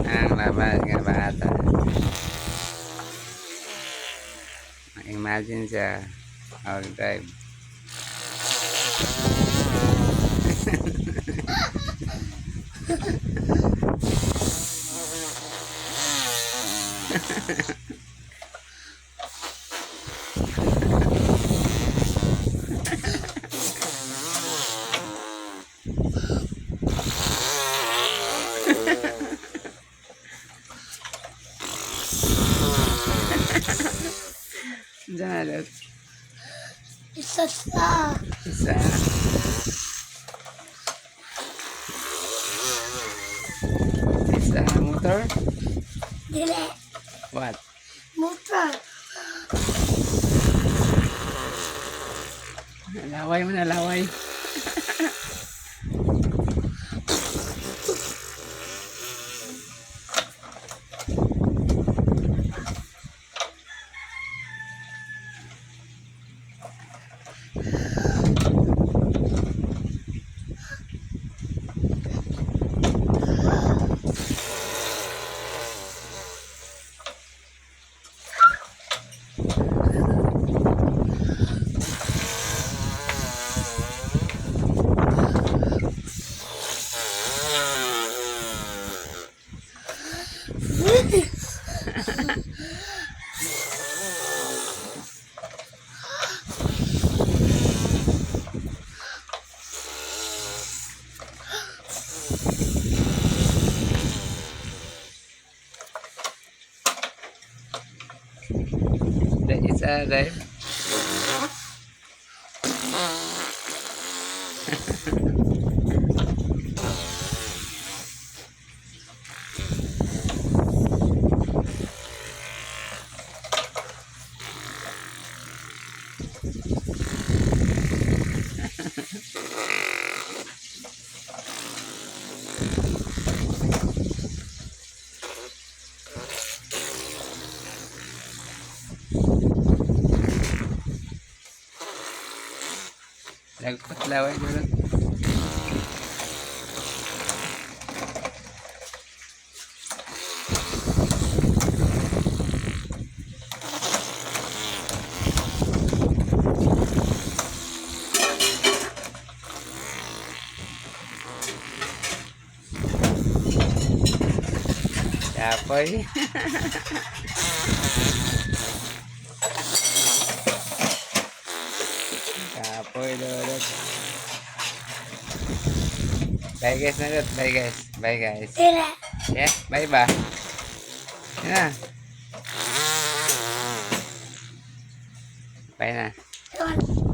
Ang labas nga bata. Imagine siya. I'll drive. Diyan na. Isa sa. Isa. Isa motor? Dili. What? Motor. Laway mo na, laway. It's a drive. Lagpot laway dulot. Kapoy. Kapoy dulot. Bye guys na dot. Bye guys. Bye guys. Dili. Yeah, bye ba? Yan na. Bye na. Yun.